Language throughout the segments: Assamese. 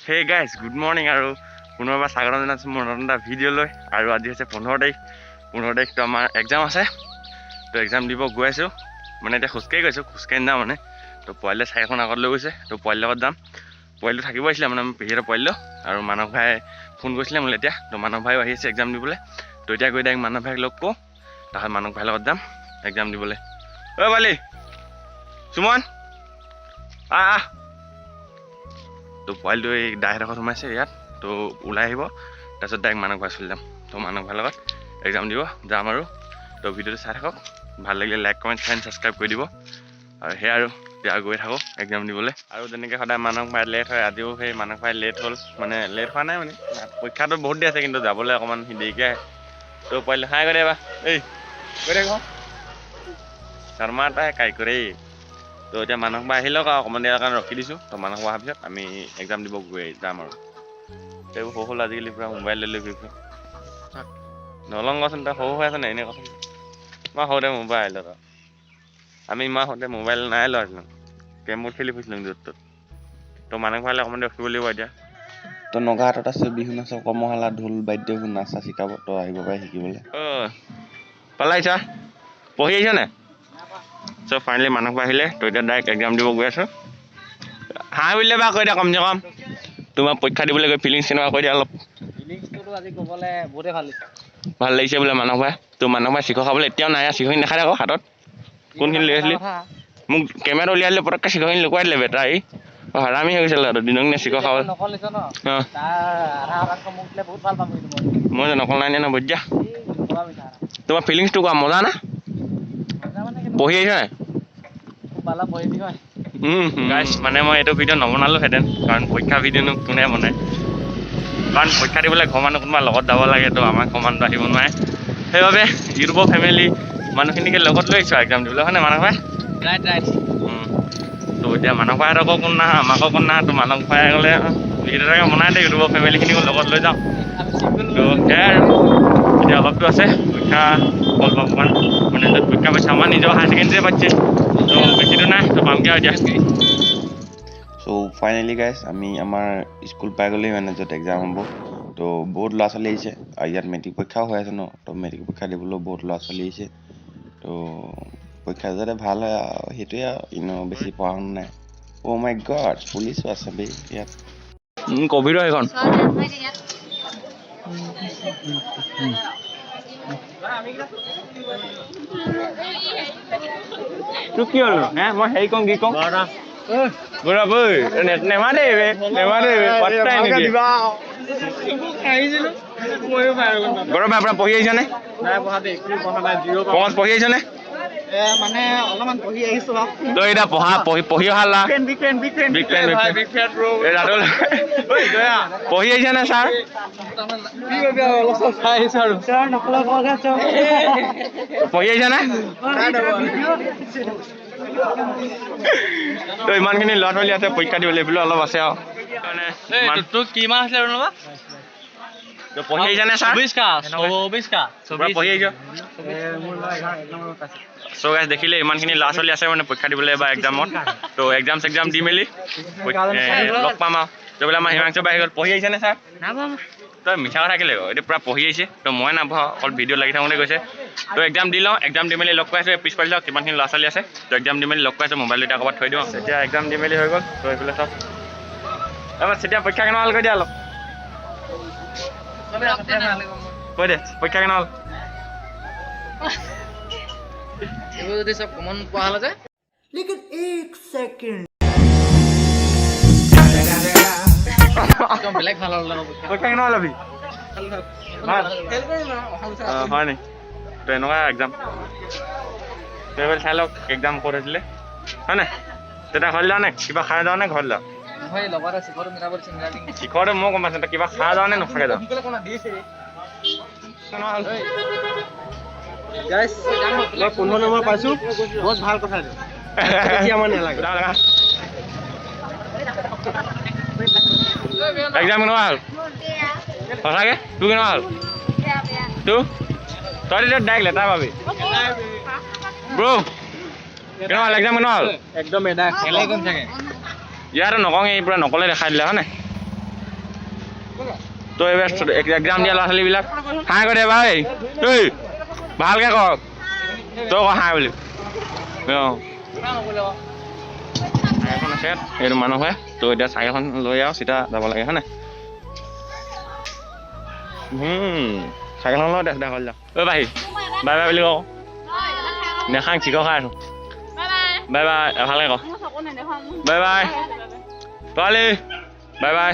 হে গাইজ, গুড মৰ্ণিং আৰু পুনৰবাৰ স্বাগতম জনাইছোঁ মোৰ নতুন এটা ভিডিঅ' লৈ। আৰু আজি হৈছে 15 তাৰিখ। 15 তাৰিখটো আমাৰ এক্সাম আছে। তো এক্সাম দিব গৈ আছোঁ, মানে এতিয়া খোজকাঢ়ি গৈছোঁ, খোজকাঢ়ি নাযাওঁ মানে। তো পোৱালিয়ে চাইকেলখন আগত লৈ গৈছে, তো পোৱালিৰ লগত যাম। পোৱালিটো থাকিব আহিছিলে, মানে আমি পেহীহঁতৰ পোৱালিটো। আৰু মানস ভাই ফোন কৰিছিলে মোলৈ এতিয়া। তো মানস ভাইও আহি আছে এক্সাম দিবলৈ। তো এতিয়া গৈ ডাইৰেক্ট মানস ভাইক লগ কৰোঁ, তাৰপিছত মানস ভাইৰ লগত যাম এক্সাম দিবলৈ। ঐ পোৱালি সুমন, আহ আহ। তো পোৱালিটো এই দাইহঁতৰ ঘৰত সোমাইছে ইয়াত। তো ওলাই আহিব, তাৰপিছত ডাইৰেক্ট মানস ভাই চলি যাম। তো মানস ভাইৰ লগত এক্সাম দিব যাম। আৰু তো ভিডিঅ'টো চাই থাকক, ভাল লাগিলে লাইক, কমেণ্ট, শ্বেয়াৰ, ছাবস্ক্ৰাইব কৰি দিব। আৰু সেয়া, আৰু এতিয়া গৈ থাকোঁ এক্সাম দিবলৈ। আৰু যেনেকৈ সদায় মানস ভাই লেট হয়, আজিও সেই মানস ভাই লেট হ'ল। মানে লেট হোৱা নাই, মানে পৰীক্ষাটো বহুত দেৰি আছে, কিন্তু যাবলৈ অকণমান সি দেৰিকৈ আহে। তো পোৱালি হাই কৰি দে, এই কৈ দে, শৰ্মা এটাই কাই কৰে। তো এতিয়া মানস ভাই আহি লওক আৰু অকণমান দেৰিৰ কাৰণে ৰখি দিছোঁ। তো মানস ভাই অহাৰ পিছত আমি এক্সাম দিব গৈ যাম। আৰু এইবোৰ সৰু সৰু আজিকালি পূৰা মোবাইল লৈ লৈ ঘূৰি ফুৰে। নলং কচোন, তই সৰু হৈ আছ নাই? এনেই কচোন, মই সৰুতে মোবাইল, আমি ইমান সৰুতে মোবাইল নাই লোৱা আছিলোঁ, কেৰম বৰ্ড খেলি ফুৰিছিলোঁ য'ত ত'ত। তো মানস ভাইলে অকণমান দেৰি ৰখিব লাগিব এতিয়া। তো নগাহাটত আছে বিহু নাচৰ কৰ্মশালা, ঢোল বাদ্য, এইবোৰ নাচা শিকাব। তো আহিব পাৰে শিকিবলৈ। অঁ, পালাইছা, পঢ়ি আহিছ নাই? চ' ফাইনেলি মানস ভাই আহিলে। তো এতিয়া ডাইৰেক্ট এক্সাম দিব গৈ আছোঁ। হাঁহ বুলিলে বা কৈ দিয়া, কমচে কম তোমাৰ পৰীক্ষা দিবলৈ গৈ ফিলিংছ কেনেকুৱা কৈ দিয়া অলপ। ফিলিংছটোতো আজি ক'বলৈ বহুতেই ভাল লাগিছে। ভাল লাগিছে বোলে মানস ভাই। তো মানস ভাই শিখৰ খাবলৈ এতিয়াও নাই। শিখৰখিনি দেখাই আকৌ, হাতত কোনখিনি লৈ আছিলি? মোক কেমেৰা উলিয়াই দিলে, পটককৈ শিখৰখিনি লুকুৱাই দিলে বেটা। এই হাৰামি হৈ গৈছে ল'ৰাটো, দিনক দিনে শিখৰ খাবলৈ। নকল নিছ ন? অঁ। তাৰ আধা শতাংশ মোক দিলে বহুত ভাল পাম কিন্তু মই। মই যে নকল নাই নিয়া ন, বঢ়িয়া। এই নকবা মিছা। তোমাৰ ফিলিংছটো কোৱা, মজা না? মজা মানে কেনেকুৱা? পঢ়ি আহিছা নাই? খুব ভালো পঢ়ি হয়। গাইছ, মানে মই এইটো ভিডিঅ' নবনালোহেঁতেন, কাৰণ পৰীক্ষা ভিডিঅ'নো কোনে বনায়? কাৰণ পৰীক্ষা দিবলৈ ঘৰৰ মানুহ কোনোবা লগত যাব লাগে, তো আমাৰ ঘৰৰ মানুহটো আহিব নোৱাৰে। সেইবাবে ইউটিউবৰ ফেমিলি মানুহখিনিকে লগত লৈ আহিছোঁ এক্সাম দিবলৈ, হয়নে মানস ভাই? Right right. তো এতিয়া মানস ভাইহঁতকো কোন নাহা, আমাকো কোন নাহা। তো মানস ভাই গ'লে ভিডিঅ' এটাকে বনাই দে, ইউটিউবৰ ফেমিলিখিনিকো লগত লৈ যাওঁ। আমি চিম্পল। তো সেয়াই আৰু, এতিয়া অলপটো আছে পৰীক্ষা, অলপ অকণমান মানে য'ত পৰীক্ষা পাইছে, আমাৰ নিজৰ হায়াৰ ছেকেণ্ডেৰী পাতিছে, তো বেছিটো নাই, তো পামগৈ আৰু এতিয়া। চ' ফাইনেলি গাইজ, আমি আমাৰ স্কুল পাই গ'লেই, মানে য'ত এক্সাম হ'ব। তো বহুত ল'ৰা ছোৱালী আহিছে আৰু ইয়াত মেট্ৰিক পৰীক্ষাও হৈ আছে ন, তো মেট্ৰিক পৰীক্ষা দিবলৈও বহুত ল'ৰা ছোৱালী আহিছে। তো পৰীক্ষা যাতে ভাল হয় আৰু সেইটোৱে, আৰু এনেও বেছি পঢ়া শুনা নাই। অ' মাই গড, পুলিচো আছে বে ইয়াত। ক'ভিডৰ সেইখন। তোৰ কি হ'ল হে? মই হেৰি কওঁ, কি কওঁ, গৌৰৱ, ঐ, নেমাতে বে, নেমাতে বে, পাত্তাই নিদিয়ে। গৌৰৱ ভাই, আপোনাৰ পঢ়ি আহিছনে? নাই পঢ়া দেই, একো পঢ়া নাই, জিৰ'। পংকজ, পঢ়ি আহিছনে? মানে অলপমান পঢ়ি আহিছো আৰু। তই এতিয়া পঢ়া, পঢ়ি পঢ়ি অহা লা। Big fan, big fan. Big fan, big fan. Big fan bro. এই ৰাতুল, পঢ়ি আহিছনে ছাৰ? অলপ চলপ চাই আহিছো আৰু। পঢ়ি আহিছনে? তো ইমানখিনি ল'ৰা ছোৱালী আছে পৰীক্ষা দিবলৈ, এইফালে অলপ আছে আৰু মানে তোৰ কি মাহ আছিলে ৰবা? তো পঢ়ি আহিছনে ছাৰ? 24কা, 24কা। পুৰা পঢ়ি আহিছ? চ' গাইজ, দেখিলে ইমানখিনি ল'ৰা ছোৱালী আছে মানে পৰীক্ষা দিবলৈ বা এক্সামত। তো এক্সাম চেক্সাম দি মেলি লগ পাম। আৰু তো বোলে আমাৰ হিমাংশু বাঢ়ি গ'ল। পঢ়ি আহিছেনে ছাৰ? তই মিছা কথা কেলৈ কৱ? এইটো পূৰা পঢ়ি আহিছে। তো মই নাপঢ়া, অকল ভিডিঅ' লাগি থাকোঁতে গৈছে। তো এক্সাম দি লওঁ, এক্সাম দি মেলি লগ পাই আছোঁ। পিছফালে চাওক কিমানখিনি ল'ৰা ছোৱালী আছে। তো এক্সাম দি মেলি লগ পাইছোঁ। মোবাইলটো এতিয়া ক'ৰবাত থৈ দিওঁ। এতিয়া এক্সাম দি মেলি হৈ গ'ল। তো এইফালে চাওক। তাৰপৰা তেতিয়া পৰীক্ষা কেনেকুৱা হ'ল কৈ দিয়া অলপ, কৈ দে, পৰীক্ষা কেনেকুৱা হ'ল? এইবোৰ যদি চব কমন পোৱা হ'লে যে একদম বেলেগ ভাল হ'ল পৰীক্ষা। পৰীক্ষা কেনেকুৱা হ'ল অভি? ভাল? অঁ, হয় নি? তো এনেকুৱা এক্সাম। তো এইফালে চাই লওক, এক্সাম ক'ত হৈছিলে, হয় নাই? তেতিয়া ঘৰলৈ যাওঁ নে কিবা খাই যাওঁ নে ঘৰলৈ যাওঁ? নহয়, লগতে শিখৰটো মিলাব দিছে, মিলাই দিম। শিখৰটো মই গম পাইছোঁ। তই কিবা খাই যাওঁ নে নোখোৱাকে যাওঁ? গাইছ, মই 15 নম্বৰ পাইছোঁ, বহুত ভাল কথা এইটো। বেছি আমাৰ নালাগে। এক্সাম কেনেকুৱা হ'ল সঁচাকে? তোৰ কেনেকুৱা হ'ল? তোৰ তই তেতিয়া ডাইৰেক্ট লেটাৰ পাবি। ব্ৰ, কেনেকুৱা হ'ল এক্সাম, কেনেকুৱা হ'ল? একদম এদাই। খেলে কম চাগে। ইয়াতো নকওঁ, এই পূৰা নকলে দেখাই দিলে, হয় নাই? তো এইবাৰ এক্সাম দিয়া ল'ৰা ছোৱালীবিলাক হাই কৈ দে ভাই। ঐ, ভালকৈ ক, তই ক হাই বুলি। অঁ, চাইকেলখন আছে ইয়াত, এইটো মানুহ হয়। তো এতিয়া চাইকেলখন লৈ আৰু চিধা যাব লাগে, হয় নাই? চাইকেলখন লৈ দে, চিধা ঘৰলৈ যাওঁ। ঐ বাহি, বাই বাই বুলি কওঁ। নেখাং, চিখৰ খাই আছোঁ। বাই বাই, ভালকৈ ক। Bye bye Tarali, bye bye,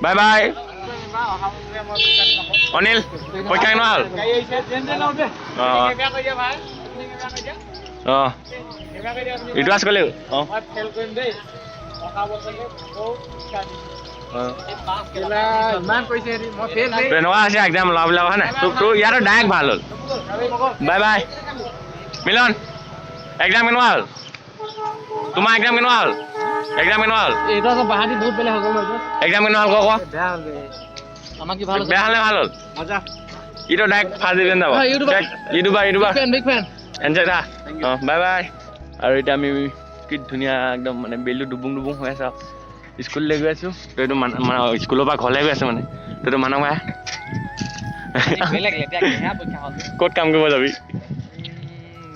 bye bye. Anil, পৰীক্ষা কেনেকুৱা হ'ল? অঁ, এইটো আছে ক'লে। অঁ, এনেকুৱা হৈছে এক্সাম ল'ৰাবিলাকৰ, হয় নাই? তোৰ ইয়াতো ডাইৰেক্ট ভাল হ'ল। বাই বাই মিলন, এক্সাম কেনেকুৱা হ'ল? তোমাৰ এক্সাম কেনেকুৱা হ'ল? এক্সাম কেনেকুৱা হ'ল? এক্সাম কেনেকুৱা হ'ল? ক ক। বেয়া হ'লে ভাল হ'ল। ইটো ডাইৰেক্ট ফাৰ্ষ্ট ডিভিজন যাব। ইউটিউবাৰ, ইউটিউবাৰ এনজয় দা। অঁ, বাই বাই। আৰু এতিয়া আমি কি ধুনীয়া একদম মানে বেলিটো ডুবুং ডুবুং হৈ আছে আৰু স্কুললৈ গৈ আছোঁ। তো এইটো মানে স্কুলৰ পৰা ঘৰলৈ গৈ আছোঁ মানে। তো এইটো মানৱ ভাই, ক'ত কাম কৰিব যাবি?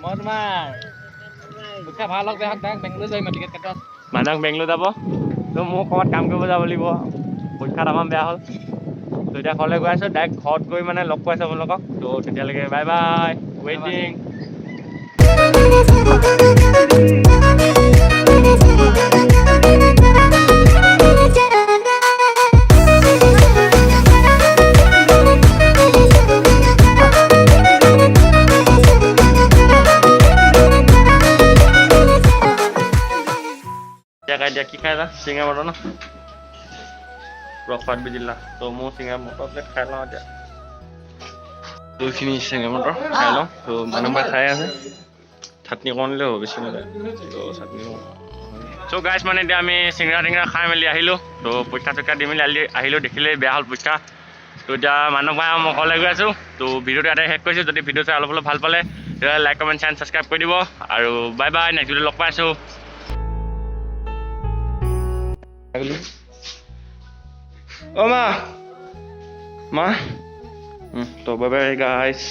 মই তোমাৰ পৰীক্ষা ভাল হওক বেয়া হওক ডাইৰেক্ট বেংগলোৰ যাম, টিকেট কাটা। মানক বেংগলোৰ যাব। তো মোৰ ক'ৰবাত কাম কৰিব যাব লাগিব। পৰীক্ষা তামাম বেয়া হ'ল। তো এতিয়া ঘৰলৈ গৈ আছোঁ, ডাইৰেক্ট ঘৰত গৈ মানে লগ পাইছোঁ আপোনালোকক। তো তেতিয়ালৈকে বাই বাই, ৱেইটিং। এতিয়া কি খাই যা? চিঙা মটৰ ন পুৰা সোৱাদ বিজিলা। তো মোৰ চিঙা মটৰ প্লেট খাই লওঁ এতিয়া। দুইখিনি চিঙা মটৰ খাই লওঁ। তো মানুহবোৰে খাই আছে। চাটনি অকণ দিলে হ'ব, বেছি নালাগে। তো চাটনি। চ' গাইজ, মানে এতিয়া আমি চিঙৰা টিঙৰা খাই মেলি আহিলোঁ। তো পৰীক্ষা চৰীক্ষা দি মেলি আহিলোঁ, দেখিলেই বেয়া হ'ল পৰীক্ষা। তো এতিয়া মানুহ ভাই মই ঘৰলৈ গৈ আছোঁ। তো ভিডিঅ'টো ইয়াতে শেষ কৰিছোঁ। যদি ভিডিঅ' চাই অলপ অলপ ভাল পালে, তেতিয়াহ'লে লাইক, কমেণ্ট, শ্বেয়াৰ, ছাবস্ক্ৰাইব কৰি দিব আৰু বাই বাই, নেক্সট ভিডিঅ' লগ পাই আছোঁ। অ' মা, মা, তো বাই বাই গাইজ।